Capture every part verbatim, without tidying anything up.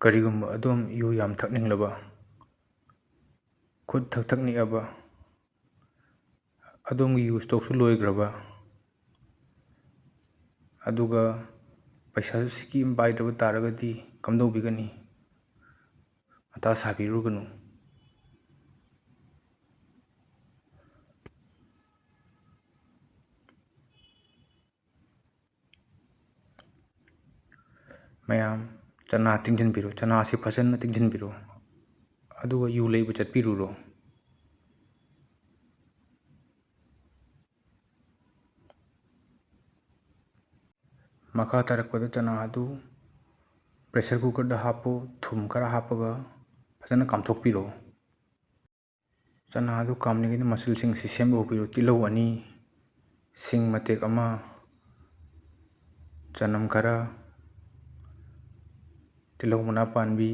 ꯀꯔꯤꯒꯨꯝꯕ ꯑꯗꯣꯝ ꯌꯨ ꯌꯥꯝ ꯊꯛꯅꯤꯡꯂꯕ, ꯈꯨꯠ ꯊꯛ ꯊꯛ ꯅꯤꯛꯑꯕ, ꯑꯗꯣꯝꯒꯤ ꯌꯨ ꯁ꯭ꯇꯣꯛꯁꯨ ꯂꯣꯏꯈ꯭ꯔꯕ, ꯑꯗꯨꯒ ꯄꯩꯁꯥꯁꯨ ꯁꯤꯀꯤ ꯑꯃ ꯄꯥꯏꯗ꯭ꯔꯕ ꯇꯥꯔꯒꯗꯤ ꯀꯝꯗꯧꯕꯤꯒꯅꯤ? ꯃꯊꯥ ꯁꯥꯕꯤꯔꯨꯒꯅꯨ꯫ ꯃꯌꯥꯝ, ꯆꯅꯥ ꯇꯤꯡꯁꯤꯟꯕꯤꯔꯣ, ꯆꯅꯥꯁꯤ ꯐꯖꯅ ꯇꯤꯡꯁꯤꯟꯕꯤꯔꯣ, ꯑꯗꯨꯒ ꯌꯨ ꯂꯩꯕ ꯆꯠꯄꯤꯔꯨꯔꯣ꯫ ꯃꯈꯥ ꯇꯥꯔꯛꯄꯗ ꯆꯅꯥ ꯑꯗꯨ pressure cookerꯗ ꯍꯥꯞꯄꯨ, ꯊꯨꯝ ꯈꯔ ꯍꯥꯞꯄꯒ ꯐꯖꯅ ꯀꯥꯝꯊꯣꯛꯄꯤꯔꯣ꯫ ꯆꯅꯥ ꯑꯗꯨ ꯀꯥꯝꯂꯤꯉꯩꯗ ꯃꯆꯜꯁꯤꯡ ꯑꯁꯤ ꯁꯦꯝꯕ ꯍꯧꯕꯤꯔꯨ꯫ ꯇꯤꯜꯍꯧ ꯑꯅꯤ, ꯁꯤꯡ ꯃꯇꯦꯛ ꯑꯃ, ꯆꯅꯝ ꯈꯔ, ꯇꯤꯜꯍꯧ ꯃꯅꯥ ꯄꯥꯟꯕꯤ,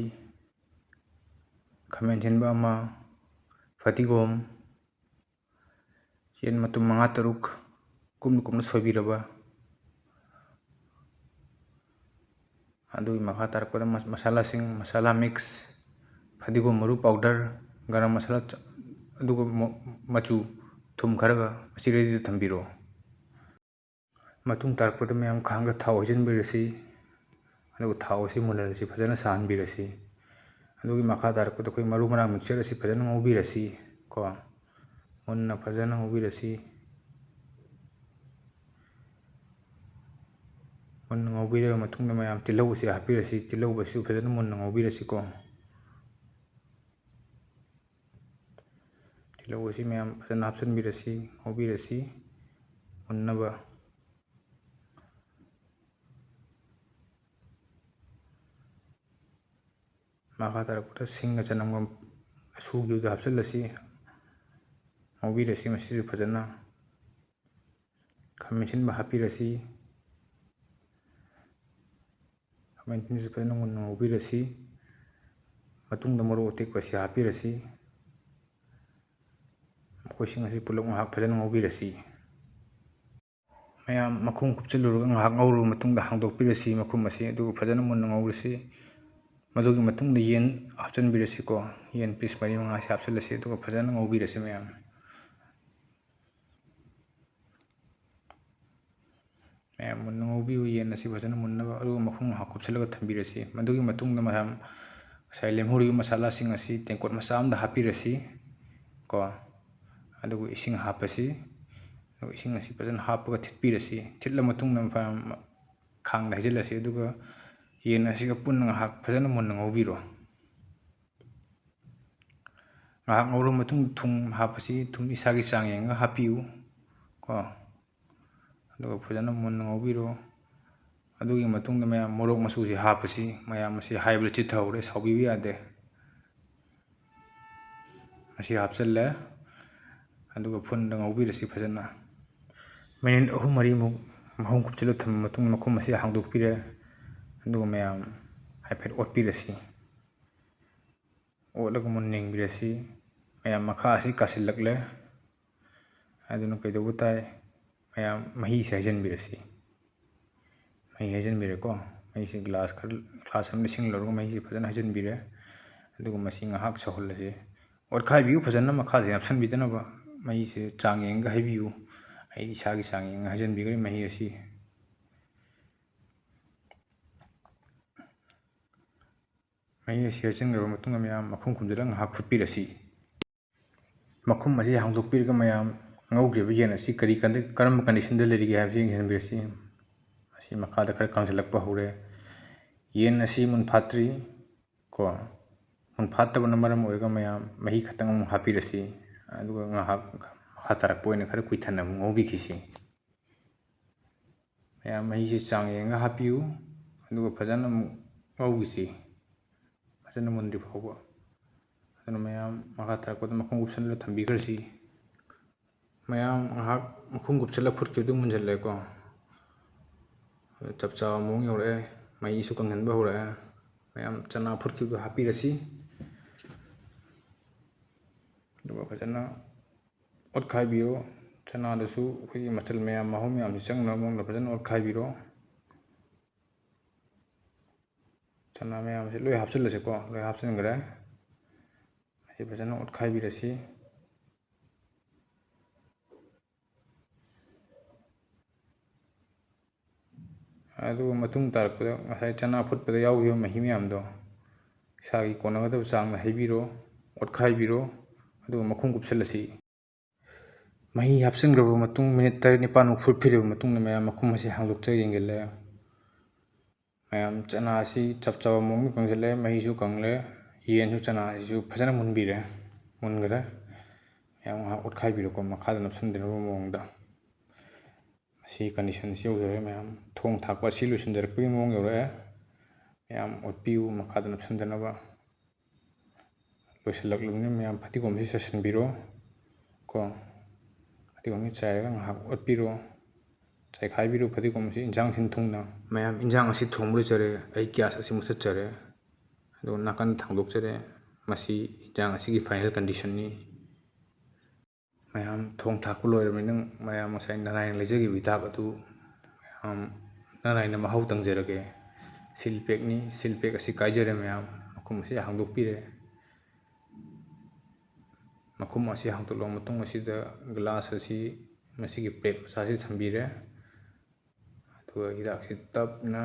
ꯈꯥꯃꯦꯟ ꯑꯁꯤꯟꯕ ꯑꯃ, ꯐꯗꯤꯒꯣꯝ, ꯌꯦꯟ ꯃꯇꯨꯝ ꯃꯉꯥ ꯇꯔꯨꯛ ꯀꯨꯞꯅ ꯀꯨꯞꯅ ꯁꯣꯏꯕꯤꯔꯕ꯫ ꯑꯗꯨꯒꯤ ꯃꯈꯥ ꯇꯥꯔꯛꯄꯗ ꯃꯁꯥꯂꯥꯁꯤꯡ, ꯃꯁꯥꯂꯥ mix, ꯐꯗꯤꯒꯣꯝ ꯃꯔꯨ powder, ꯒꯔꯝ ꯃꯁꯥꯂꯥ, ꯑꯗꯨꯒ ꯃꯆꯨ, ꯊꯨꯝ ꯈꯔꯒ ꯃꯁꯤ readyꯗ ꯊꯝꯕꯤꯔꯣ꯫ ꯃꯇꯨꯡ ꯇꯥꯔꯛꯄꯗ ꯃꯌꯥꯝ ꯈꯥꯡꯗ ꯊꯥꯎ ꯍꯩꯖꯤꯟꯕꯤꯔꯁꯤ꯫ ꯑꯗꯨꯒ ꯊꯥꯎ ꯑꯁꯤ ꯃꯨꯟꯍꯜꯂꯁꯤ, ꯐꯖꯅ ꯁꯥꯍꯟꯕꯤꯔꯁꯤ꯫ ꯑꯗꯨꯒꯤ ꯃꯈꯥ ꯇꯥꯔꯛꯄꯗ ꯑꯩꯈꯣꯏ ꯃꯔꯨ ꯃꯔꯥꯡ mixture ꯑꯁꯤ ꯐꯖꯅ ꯉꯧꯕꯤꯔꯁꯤ ꯀꯣ꯫ ꯃꯨꯟꯅ ꯐꯖꯅ ꯉꯧꯕꯤꯔꯁꯤ꯫ ꯃꯨꯟꯅ ꯉꯧꯕꯤꯔꯕ ꯃꯇꯨꯡꯗ ꯃꯌꯥꯝ ꯇꯤꯜꯍꯧ ꯑꯁꯤ ꯍꯥꯞꯄꯤꯔꯁꯤ꯫ ꯇꯤꯜꯍꯧ ꯑꯁꯤꯁꯨ ꯐꯖꯅ ꯃꯨꯟꯅ ꯉꯧꯕꯤꯔꯁꯤ ꯀꯣ꯫ ꯇꯤꯜꯍꯧ ꯑꯁꯤ ꯃꯌꯥꯝ ꯐꯖꯅ ꯍꯥꯞꯆꯤꯟꯕꯤꯔꯁꯤ, ꯉꯧꯕꯤꯔꯁꯤ ꯃꯨꯟꯅꯕ꯫ ꯃꯈꯥ ꯇꯥꯔꯛꯄꯗ ꯁꯤꯡꯒ ꯆꯅꯝꯒ ꯁꯨꯈꯤꯕꯗꯨ ꯍꯥꯞꯆꯤꯜꯂꯁꯤ, ꯉꯧꯕꯤꯔꯁꯤ ꯃꯁꯤꯁꯨ ꯐꯖꯅ꯫ ꯈꯥꯃꯦꯟ ꯑꯁꯤꯟꯕ ꯍꯥꯞꯄꯤꯔꯁꯤ꯫ ꯈꯥꯃꯦꯟ ꯑꯁꯤꯟꯕꯁꯤ ꯐꯖꯅ ꯃꯨꯟꯅ ꯉꯧꯕꯤꯔꯁꯤ꯫ ꯃꯇꯨꯡꯗ ꯃꯣꯔꯣꯛ ꯑꯇꯦꯛꯄ ꯑꯁꯤ ꯍꯥꯞꯄꯤꯔꯁꯤ꯫ ꯃꯈꯣꯏꯁꯤꯡ ꯑꯁꯤ ꯄꯨꯂꯞ ꯉꯥꯏꯍꯥꯛ ꯐꯖꯅ ꯉꯧꯕꯤꯔꯁꯤ꯫ ꯃꯌꯥꯝ ꯃꯈꯨꯝ ꯀꯨꯞꯁꯤꯜꯂꯨꯔꯒ ꯉꯥꯏꯍꯥꯛ ꯉꯧꯔꯕ ꯃꯇꯨꯡꯗ ꯍꯥꯡꯗꯣꯛꯄꯤꯔꯁꯤ ꯃꯈꯨꯝ ꯑꯁꯤ, ꯑꯗꯨꯒ ꯐꯖꯅ ꯃꯨꯟꯅ ꯉꯧꯔꯁꯤ꯫ ꯃꯗꯨꯒꯤ ꯃꯇꯨꯡꯗ ꯌꯦꯟ ꯍꯥꯞꯆꯤꯟꯕꯤꯔꯁꯤꯀꯣ꯫ ꯌꯦꯟ piece ꯃꯔꯤ ꯃꯉꯥꯁꯤ ꯍꯥꯞꯆꯤꯜꯂꯁꯤ, ꯑꯗꯨꯒ ꯐꯖꯅ ꯉꯧꯕꯤꯔꯁꯤ ꯃꯌꯥꯝ꯫ ꯃꯌꯥꯝ ꯃꯨꯟꯅ ꯉꯧꯕꯤꯌꯨ, ꯌꯦꯟ ꯑꯁꯤ ꯐꯖꯅ ꯃꯨꯟꯅꯕ, ꯑꯗꯨꯒ ꯃꯈꯨꯝ ꯉꯥꯏꯍꯥꯛ ꯀꯨꯞꯁꯤꯜꯂꯒ ꯊꯝꯕꯤꯔꯁꯤ꯫ ꯃꯗꯨꯒꯤ ꯃꯇꯨꯡꯗ ꯃꯌꯥꯝ ꯉꯁꯥꯏ ꯂꯦꯝꯍꯧꯔꯤꯕ ꯃꯁꯥꯂꯥꯁꯤꯡ ꯑꯁꯤ ꯇꯦꯡꯀꯣꯠ ꯃꯆꯥ ꯑꯃꯗ ꯍꯥꯞꯄꯤꯔꯁꯤ ꯀꯣ꯫ ꯑꯗꯨꯒ ꯏꯁꯤꯡ ꯍꯥꯞꯄꯁꯤ꯫ ꯑꯗꯨꯒ ꯏꯁꯤꯡ ꯑꯁꯤ ꯐꯖꯅ ꯍꯥꯞꯄꯒ ꯊꯤꯠꯄꯤꯔꯁꯤ꯫ ꯊꯤꯠꯂ ꯃꯇꯨꯡꯗ ꯃꯌꯥꯝ ꯈꯥꯡꯗ ꯍꯩꯖꯤꯜꯂꯁꯤ꯫ ꯑꯗꯨꯒ ꯌꯦꯟ ꯑꯁꯤꯒ ꯄꯨꯟꯅ ꯉꯥꯏꯍꯥꯛ ꯐꯖꯅ ꯃꯨꯟꯅ ꯉꯧꯕꯤꯔꯣ꯫ ꯉꯥꯏꯍꯥꯛ ꯉꯧꯔꯕ ꯃꯇꯨꯡꯗ ꯊꯨꯝ ꯍꯥꯞꯄꯁꯤ꯫ ꯊꯨꯝ ꯏꯁꯥꯒꯤ ꯆꯥꯡ ꯌꯦꯡꯉꯒ ꯍꯥꯞꯄꯤꯌꯨ ꯀꯣ꯫ ꯑꯗꯨꯒ ꯐꯖꯅ ꯃꯨꯟꯅ ꯉꯧꯕꯤꯔꯣ꯫ ꯑꯗꯨꯒꯤ ꯃꯇꯨꯡꯗ ꯃꯌꯥꯝ ꯃꯣꯔꯣꯛ ꯃꯆꯨꯁꯤ ꯍꯥꯞꯄꯁꯤ꯫ ꯃꯌꯥꯝ ꯃꯁꯤ ꯍꯥꯏꯕꯗ ꯆꯤꯠꯊꯍꯧꯔꯦ, ꯁꯥꯎꯕꯤꯕ ꯌꯥꯗꯦ꯫ ꯃꯁꯤ ꯍꯥꯞꯆꯤꯜꯂꯦ꯫ ꯑꯗꯨꯒ ꯐꯨꯟꯗ ꯉꯧꯕꯤꯔꯁꯤ ꯐꯖꯅ꯫ ꯃꯤꯅꯤꯠ ꯑꯍꯨꯝ ꯃꯔꯤꯃꯨꯛ ꯃꯈꯨꯝ ꯀꯨꯞꯁꯤꯜꯂ ꯊꯝꯃ ꯃꯇꯨꯡꯗ ꯃꯈꯨꯝ ꯑꯁꯤ ꯍꯥꯡꯗꯣꯛꯄꯤꯔꯦ꯫ ꯑꯗꯨꯒ ꯃꯌꯥꯝ ꯍꯥꯏꯐꯦꯠ ꯑꯣꯠꯄꯤꯔꯁꯤ꯫ ꯑꯣꯠꯂꯒ ꯃꯨꯟꯅ ꯌꯦꯡꯕꯤꯔꯁꯤ꯫ ꯃꯌꯥꯝ ꯃꯈꯥ ꯑꯁꯤ ꯀꯥꯁꯤꯜꯂꯛꯂꯦ꯫ ꯑꯗꯨꯅ ꯀꯩꯗꯧꯕ ꯇꯥꯏ? ꯃꯌꯥꯝ ꯃꯍꯤꯁꯦ ꯍꯩꯖꯤꯟꯕꯤꯔꯁꯤ꯫ ꯃꯍꯤ ꯍꯩꯖꯤꯟꯕꯤꯔꯦꯀꯣ꯫ ꯃꯍꯤꯁꯤ ꯒ꯭ꯂꯥꯁ ꯈꯔ, ꯒ꯭ꯂꯥꯁ ꯑꯃꯗ ꯏꯁꯤꯡ ꯂꯧꯔꯒ ꯃꯍꯤꯁꯤ ꯐꯖꯅ ꯍꯩꯖꯤꯟꯕꯤꯔꯦ꯫ ꯑꯗꯨꯒ ꯃꯁꯤ ꯉꯥꯏꯍꯥꯛ ꯁꯧꯍꯜꯂꯁꯤ꯫ ꯑꯣꯠꯈꯥꯏꯕꯤꯌꯨ ꯐꯖꯅ, ꯃꯈꯥꯁꯦ ꯅꯞꯁꯤꯟꯕꯤꯗꯅꯕ꯫ ꯃꯍꯤꯁꯦ ꯆꯥꯡ ꯌꯦꯡꯉꯒ ꯍꯩꯕꯤꯌꯨ꯫ ꯑꯩ ꯏꯁꯥꯒꯤ ꯆꯥꯡ ꯌꯦꯡꯉꯒ ꯍꯩꯖꯤꯟꯕꯤꯈ꯭ꯔꯦ ꯃꯍꯤ ꯑꯁꯤ꯫ ꯃꯍꯤ ꯑꯁꯤ ꯍꯩꯖꯤꯟꯈ꯭ꯔꯕ ꯃꯇꯨꯡꯗ ꯃꯌꯥꯝ ꯃꯈꯨꯝ ꯈꯨꯝꯖꯤꯜꯂꯒ ꯉꯥꯏꯍꯥꯛ ꯐꯨꯠꯄꯤꯔꯁꯤ꯫ ꯃꯈꯨꯝ ꯑꯁꯤ ꯍꯥꯡꯗꯣꯛꯄꯤꯔꯒ ꯃꯌꯥꯝ ꯉꯧꯈ꯭ꯔꯤꯕ ꯌꯦꯟ ꯑꯁꯤ ꯀꯔꯤ ꯀꯟꯗꯤ-, ꯀꯔꯝꯕ conditionꯗ ꯂꯩꯔꯤꯒꯦ ꯍꯥꯏꯕꯁꯤ ꯌꯦꯡꯁꯤꯟꯕꯤꯔꯁꯤ꯫ ꯃꯁꯤ ꯃꯈꯥꯗ ꯈꯔ ꯀꯪꯁꯤꯜꯂꯛꯄ ꯍꯧꯔꯦ꯫ ꯌꯦꯟ ꯑꯁꯤ ꯃꯨꯟ ꯐꯥꯠꯇ꯭ꯔꯤ ꯀꯣ꯫ ꯃꯨꯟ ꯐꯥꯠꯇꯕꯅ ꯃꯔꯝ ꯑꯣꯏꯔꯒ ꯃꯌꯥꯝ ꯃꯍꯤ ꯈꯛꯇꯪ ꯑꯃꯨꯛ ꯍꯥꯞꯄꯤꯔꯁꯤ꯫ ꯑꯗꯨꯒ ꯉꯥꯏꯍꯥꯛ ꯃꯈꯥ ꯇꯥꯔꯛꯄ ꯑꯣꯏꯅ ꯈꯔ ꯀꯨꯏꯊꯅ ꯑꯃꯨꯛ ꯉꯧꯕꯤꯈꯤꯁꯤ꯫ ꯃꯌꯥꯝ ꯃꯍꯤꯁꯦ ꯆꯥꯡ ꯌꯦꯡꯉꯒ ꯍꯥꯞꯄꯤꯌꯨ꯫ ꯑꯗꯨꯒ ꯐꯖꯅ ꯑꯃꯨꯛ ꯉꯧꯈꯤꯁꯤ꯫ ꯐꯖꯅ ꯃꯨꯟꯗ꯭ꯔꯤ ꯐꯥꯎꯕ꯫ ꯑꯗꯨꯅ ꯃꯌꯥꯝ ꯃꯈꯥ ꯇꯥꯔꯛꯄꯗ ꯃꯈꯨꯝ ꯀꯨꯞꯁꯜꯂ ꯊꯝꯕꯤꯈ꯭ꯔꯁꯤ꯫ ꯃꯌꯥꯝ ꯉꯥꯏꯍꯥꯛ ꯃꯈꯨꯝ ꯀꯨꯞꯁꯜꯂ ꯐꯨꯠꯈꯤꯕꯗꯨ ꯃꯨꯟꯁꯤꯜꯂꯦꯀꯣ꯫ ꯑꯗꯨ ꯆꯞ ꯆꯥꯕ ꯃꯑꯣꯡ ꯌꯧꯔꯛꯑꯦ꯫ ꯃꯍꯤꯁꯨ ꯀꯪꯁꯤꯟꯕ ꯍꯧꯔꯛꯑꯦ꯫ ꯃꯌꯥꯝ ꯆꯅꯥ ꯐꯨꯠꯈꯤꯕꯗꯨ ꯍꯥꯞꯄꯤꯔꯁꯤ꯫ ꯑꯗꯨꯒ ꯐꯖꯅ ꯑꯣꯠꯈꯥꯏꯕꯤꯔꯣ꯫ ꯆꯅꯥꯗꯁꯨ ꯑꯩꯈꯣꯏꯒꯤ ꯃꯆꯜ ꯃꯌꯥꯝ, ꯃꯍꯥꯎ ꯃꯌꯥꯝꯁꯤ ꯆꯪꯅꯕ ꯃꯑꯣꯡꯗ ꯐꯖꯅ ꯑꯣꯠꯈꯥꯏꯕꯤꯔꯣ꯫ ꯆꯅꯥ ꯃꯌꯥꯝꯁꯦ ꯂꯣꯏ ꯍꯥꯞꯆꯤꯜꯂꯁꯤꯀꯣ꯫ ꯂꯣꯏ ꯍꯥꯞꯆꯤꯟꯈ꯭ꯔꯦ꯫ ꯑꯁꯤ ꯐꯖꯅ ꯑꯣꯠꯈꯥꯏꯕꯤꯔꯁꯤ꯫ ꯑꯗꯨꯒ ꯃꯇꯨꯡ ꯇꯥꯔꯛꯄꯗ ꯉꯁꯥꯏ ꯆꯅꯥ ꯐꯨꯠꯄꯗ ꯌꯥꯎꯈꯤꯕ ꯃꯍꯤ ꯃꯌꯥꯝꯗꯣ ꯏꯁꯥꯒꯤ ꯀꯣꯟꯅꯒꯗꯕ ꯆꯥꯡꯗ ꯍꯩꯕꯤꯔꯣ, ꯑꯣꯠꯈꯥꯏꯕꯤꯔꯣ, ꯑꯗꯨꯒ ꯃꯈꯨꯝ ꯀꯨꯞꯁꯜꯂꯁꯤ꯫ ꯃꯍꯤ ꯍꯥꯞꯆꯤꯟꯈ꯭ꯔꯕ ꯃꯇꯨꯡ ꯃꯤꯅꯤꯠ ꯇꯔꯦꯠ ꯅꯤꯄꯥꯜꯃꯨꯛ ꯐꯨꯠꯄꯤꯔꯕ ꯃꯇꯨꯡꯗ ꯃꯌꯥꯝ ꯃꯈꯨꯝ ꯑꯁꯤ ꯍꯥꯡꯗꯣꯛꯆ ꯌꯦꯡꯁꯤꯜꯂꯦ꯫ ꯃꯌꯥꯝ ꯆꯅꯥ ꯑꯁꯤ ꯆꯞ ꯆꯥꯕ ꯃꯑꯣꯡꯗ ꯀꯪꯁꯤꯜꯂꯦ, ꯃꯍꯤꯁꯨ ꯀꯪꯂꯦ, ꯌꯦꯟꯁꯨ ꯆꯅꯥ ꯑꯁꯤꯁꯨ ꯐꯖꯅ ꯃꯨꯟꯕꯤꯔꯦ, ꯃꯨꯟꯈ꯭ꯔꯦ꯫ ꯃꯌꯥꯝ ꯉꯥꯏꯍꯥꯛ ꯑꯣꯠꯈꯥꯏꯕꯤꯔꯣꯀꯣ, ꯃꯈꯥꯗ ꯅꯞꯁꯤꯟꯗꯅꯕ ꯃꯑꯣꯡꯗ꯫ ꯃꯁꯤ condition ꯑꯁꯤ ꯌꯧꯖꯔꯦ ꯃꯌꯥꯝ꯫ ꯊꯣꯡ ꯊꯥꯛꯄ ꯑꯁꯤ ꯂꯣꯏꯁꯤꯟꯖꯔꯛꯄꯒꯤ ꯃꯑꯣꯡ ꯌꯧꯔꯛꯑꯦ꯫ ꯃꯌꯥꯝ ꯑꯣꯠꯄꯤꯌꯨ ꯃꯈꯥꯗ ꯅꯞꯁꯤꯟꯗꯅꯕ꯫ ꯂꯣꯏꯁꯤꯜꯂꯛꯂꯕꯅꯤ ꯃꯌꯥꯝ, ꯐꯗꯤꯒꯣꯝꯁꯤ ꯆꯥꯏꯁꯤꯟꯕꯤꯔꯣ ꯀꯣ꯫ ꯐꯗꯤꯒꯣꯝꯁꯤ ꯆꯥꯏꯔꯒ ꯉꯥꯏꯍꯥꯛ ꯑꯣꯠꯄꯤꯔꯣ꯫ ꯆꯥꯏꯈꯥꯏꯕꯤꯔꯣ ꯐꯗꯤꯒꯣꯝꯁꯤ ꯏꯟꯁꯥꯡꯁꯤꯟ ꯊꯨꯡꯅ꯫ ꯃꯌꯥꯝ ꯏꯟꯁꯥꯡ ꯑꯁꯤ ꯊꯣꯡꯕ ꯂꯣꯏꯖꯔꯦ꯫ ꯑꯩ gas ꯑꯁꯤ ꯃꯨꯊꯠꯆꯔꯦ꯫ ꯑꯗꯨꯒ ꯅꯥꯀꯟ ꯊꯥꯡꯗꯣꯛꯆꯔꯦ꯫ ꯃꯁꯤ ꯏꯟꯁꯥꯡ ꯑꯁꯤꯒꯤ final condition ꯅꯤ꯫ ꯃꯌꯥꯝ ꯊꯣꯡ ꯊꯥꯛꯄ ꯂꯣꯏꯔꯕꯅꯤꯅ ꯃꯌꯥꯝ ꯉꯁꯥꯏ ꯅꯅꯥꯏꯅ ꯂꯩꯖꯈꯤꯕ ꯍꯤꯗꯥꯛ ꯑꯗꯨ ꯃꯌꯥꯝ ꯅꯅꯥꯏꯅ ꯃꯍꯥꯎ ꯇꯪꯖꯔꯒꯦ꯫ Seal pack ꯅꯤ꯫ Seal pack ꯑꯁꯤ ꯀꯥꯏꯖꯔꯦ ꯃꯌꯥꯝ꯫ ꯃꯈꯨꯝ ꯑꯁꯤ ꯍꯥꯡꯗꯣꯛꯄꯤꯔꯦ꯫ ꯃꯈꯨꯝ ꯑꯁꯤ ꯍꯥꯡꯗꯣꯛꯂꯕ ꯃꯇꯨꯡ ꯑꯁꯤꯗ glass ꯑꯁꯤ ꯃꯁꯤꯒꯤ plate ꯃꯆꯥꯁꯤꯗ ꯊꯝꯕꯤꯔꯦ꯫ ꯑꯗꯨꯒ ꯍꯤꯗꯥꯛꯁꯤ ꯇꯞꯅ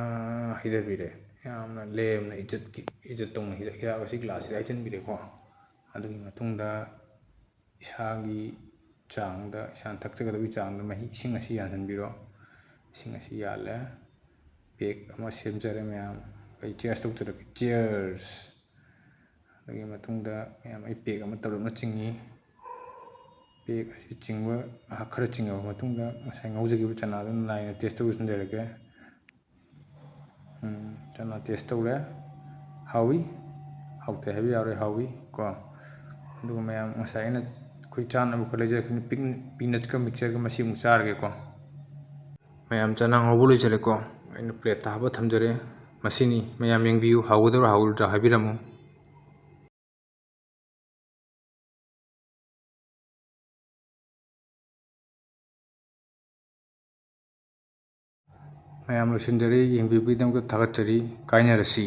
ꯍꯩꯊꯕꯤꯔꯦ꯫ ꯌꯥꯝꯅ ꯂꯦꯝꯅ ꯏꯖꯠꯀꯤ, ꯏꯖꯠ ꯇꯧꯅ ꯍꯤꯗꯥꯛ, ꯍꯤꯗꯥꯛ ꯑꯁꯤ glass ꯁꯤꯗ ꯍꯩꯖꯤꯟꯕꯤꯔꯦꯀꯣ꯫ ꯑꯗꯨꯒꯤ ꯃꯇꯨꯡꯗ ꯏꯁꯥꯒꯤ ꯆꯥꯡꯗ, ꯏꯁꯥꯅ ꯊꯛꯆꯒꯗꯕꯒꯤ ꯆꯥꯡꯗ ꯃꯍꯤ, ꯏꯁꯤꯡ ꯑꯁꯤ ꯌꯥꯟꯁꯤꯟꯕꯤꯔꯣ꯫ ꯏꯁꯤꯡ ꯑꯁꯤ ꯌꯥꯜꯂꯦ꯫ Pack ꯑꯃ ꯁꯦꯝꯖꯔꯦ ꯃꯌꯥꯝ꯫ ꯑꯩ cheers ꯇꯧꯖꯔꯛꯀꯦ꯫ Cheers! ꯑꯗꯨꯒꯤ ꯃꯇꯨꯡꯗ ꯃꯌꯥꯝ ꯑꯩ pack ꯑꯃ ꯇꯞꯅ ꯆꯤꯡꯉꯤ꯫ Pack ꯑꯁꯤ ꯆꯤꯡꯕ ꯉꯥꯏꯍꯥꯛ ꯈꯔ ꯆꯤꯡꯉꯕ ꯃꯇꯨꯡꯗ ꯉꯁꯥꯏ ꯉꯧꯖꯈꯤꯕ ꯆꯅꯥꯗꯨ ꯅꯥꯏꯅ taste ꯇꯧꯁꯤꯟꯖꯔꯒꯦ꯫ ꯎꯝ, ꯆꯅꯥ taste ꯇꯧꯔꯦ꯫ ꯍꯥꯎꯏ꯫ ꯍꯥꯎꯇꯦ ꯍꯥꯏꯕ ꯌꯥꯔꯣꯏ, ꯍꯥꯎꯏ ꯀꯣ꯫ ꯑꯗꯨꯒ ꯃꯌꯥꯝ ꯉꯁꯥꯏ ꯑꯩꯅ ꯑꯩꯈꯣꯏ ꯆꯥꯅꯕ ꯈꯔ ꯂꯩꯖꯔꯛꯄꯅꯤ, peanut ꯀ mixture ꯒ ꯃꯁꯤ ꯑꯃꯨꯛ ꯆꯥꯔꯒꯦꯀꯣ꯫ ꯃꯌꯥꯝ ꯆꯅꯥ ꯉꯧꯕ ꯂꯣꯏꯖꯔꯦꯀꯣ꯫ ꯑꯩꯅ plate ꯇ ꯍꯥꯞꯄ ꯊꯝꯖꯔꯦ꯫ ꯃꯁꯤꯅꯤ꯫ ꯃꯌꯥꯝ ꯌꯦꯡꯕꯤꯌꯨ, ꯍꯥꯎꯒꯗ꯭ꯔꯥ ꯍꯥꯎꯔꯣꯏꯗ꯭ꯔꯥ ꯍꯥꯏꯕꯤꯔꯝꯃꯨ꯫ ꯃꯌꯥꯝ ꯂꯣꯏꯁꯤꯟꯖꯔꯦ, ꯌꯦꯡꯕꯤꯕꯒꯤꯗꯃꯛꯇ ꯊꯥꯒꯠꯆꯔꯤ꯫ ꯀꯥꯏꯅꯔꯁꯤ꯫